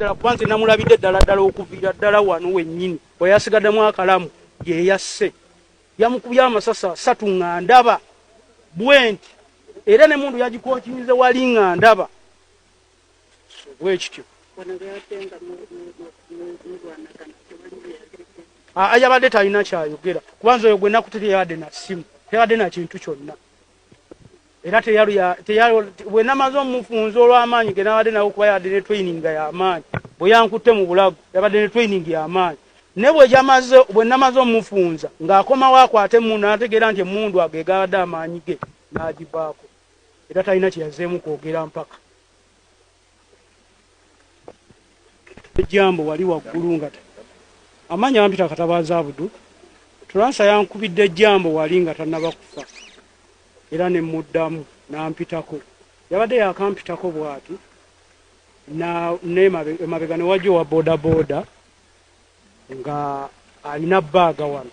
Ddala, kuba nze namulabidde ddala ddala okuviira ddala wano wennyini we yasigaddemu akalamu. Ye yasse, yamukubye amasasi 3 nga ndaba bwe nti, era ne mundu yagikokinze wali nga ndaba bwe kityo. Yabadde talina kyayogera, kuba nze oyo gwe nakutte teyabadde na ssimu, teyabadde na kintu kyonna, era bwe namaze omufunza olw'amaanyi ge nabadde nawo, kuba yabadde ne training nga y'amaanyi. Bwe yankutte mu bulago yabadde ne training y'amaanyi, naye bwe namaze omufunza ng'akomawo akwate emundu, n'ategeera nti emundu ago egabadde amaanyi ge, n'agivaako, era talina kye yazzeemu kwogera mpaka ejjambo wali waggulu nga amaanyi abampita Katabaazi Abudu Turansa yankubidde ejjambo wali nga tannaba kufa, era ne muddamu n'ampitako. Yabadde yakampitako bw'ati emabega ne wajja owa boodabooda nga alina bag wano,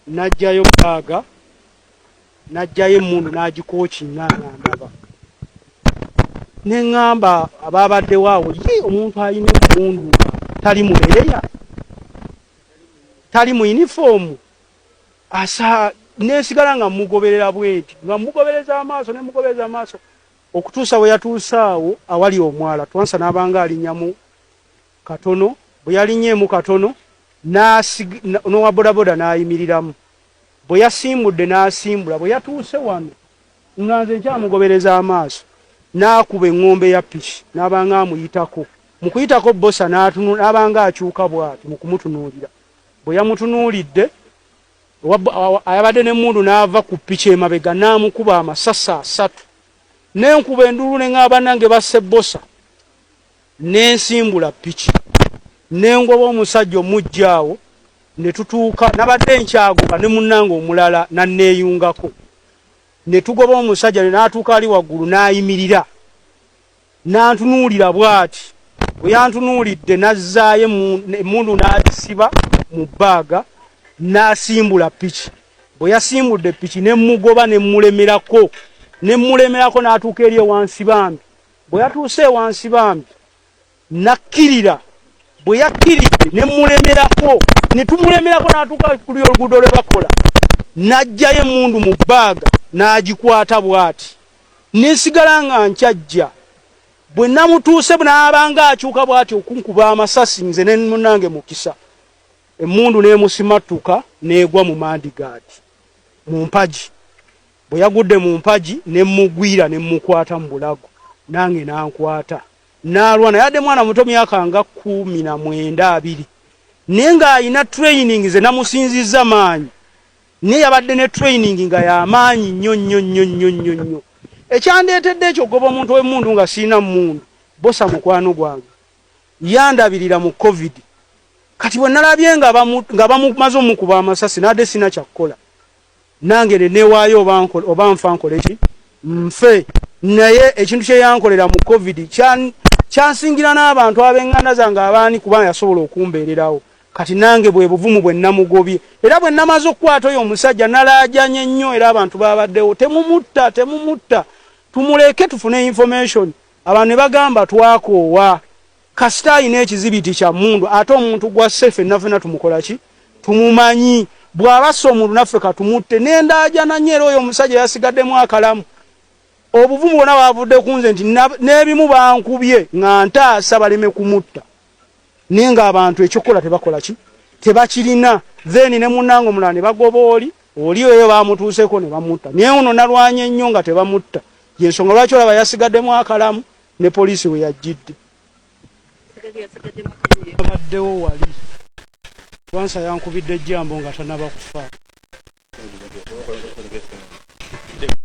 n'aggyayo bag, n'aggyayo emmundu n'agikookinga nga ndaba. Ne ŋŋamba abaabaddewo awo, ye omuntu alina emmundu nga tali muleeya, tali mu yunifoomu asa. Nesigala nga mugoberera bwenti, nga mugobereza amaaso, ne mugobereza amaaso okutuusa bwe yatuuse awo awali omwala. Twansa n'abanga alinnyamu katono. Bwe yalinnyeemu katono, n'owa bodaboda n'ayimiriramu. Bwe yasimbudde n'asimbula, bwe yatuuse wano nga nze nkyamugobereza amaaso, n'akuba eŋŋombe ya piki n'abanga amuyitako. Mu kuyitako bosa n'abanga akyuka bw'ati mu kumutunuulira. Bwe yamutunuulidde, ayabadde n'emmundu n'ava ku piki emabega n'amukuba amasasi 3. Nenkuba enduulu ne ŋŋamba, "Bannange, basse bosa!" Nensimbula piki nengoba omusajja omujja awo ne tutuuka. Nabadde nkyagoba ne munnange omulala nanneeyungako, ne tugoba omusajja n'atuuka ali waggulu n'ayimirira n'antunuulira bw'ati. Bwe yantunuulidde, n'azzaayo emmundu n'agisiba mu bag, n'asimbula piki. Bwe yasimbudde piki, ne mugoba, ne mulemerako, ne mulemerako n'atuuka eri ewansi bambi. Bwe yatuuse ewansi bambi, nakkirira. Bwe yakkiridde, ne mulemerako, ne tumulemerako n'atuuka kuli oluguudo lwe bakola, n'aggyayo emmundu mu bag n'agikwata bw'ati. Nesigala nga nkyajja. Bwe namutuuse, n'abanga akyuka bw'ati okunkuba amasasi, nze ne munnange Mukisa, emmundu n'emusimattuka n'egwa mu mudguard, mu mpagi. Bwe yagudde mu mpagi, ne mugwira, ne mukwata mu bulago, nange n'ankwata, n'alwana. Yadde mwana muto, myaka nga 19, 20, naye ng'alina training. Ze namusinzizza maanyi, naye yabadde ne training nga y'amaanyi nnyo nnyo nnyo nnyo nnyo nnyo. Ekyandeetedde ekyo okugoba omuntu w'emmundu nga siina mmundu, bosa mukwano gwange yandabirira mu COVID. Kati bwe nalabye nga bamumaze omukuba amasasi, nadde sina kyakkola, nange ne neewaayo, oba nfa nkole ki, nfe. Naye ekintu kye yankolera mu COVID kyansingira n'abantu ab'eŋŋanda zange abaani, kubanga yasobola okumbeererawo. Kati nange bwe buvumu bwe namugobye. Era bwe namaze okukwata oyo omusajja, nalaajanye nnyo, era abantu babaddewo, "Temumutta, temumutta, tumuleke tufune information." Abantu ne bagamba, "Twakoowa, kasita alina ekizibiti kya mundu, ate omuntu gwasse ffenna ffenna tumukola ki, tumumanyi. Bw'abassa omuntu, naffe katumutte." Nendaajana nnyo, era oyo omusajja yasigaddemu akalamu. Obuvumu bwonna bwavudde ku nze, nti n'ebimu bankubye nga ntaasa baleme kumutta, naye ng'abantu ekyokukola tebakola ki, tebakirina. Then ne munnange omulala ne bagoba oli oli oyo, bamutuuseko ne bamutta. Naye ono nalwanye nnyo nga tebamutta. Yensonga lwaki olaba yasigaddemu akalamu ne poliisi we yajjidde. Abaddewo wali wansa yankubidde ejjambo nga tanaba kufa.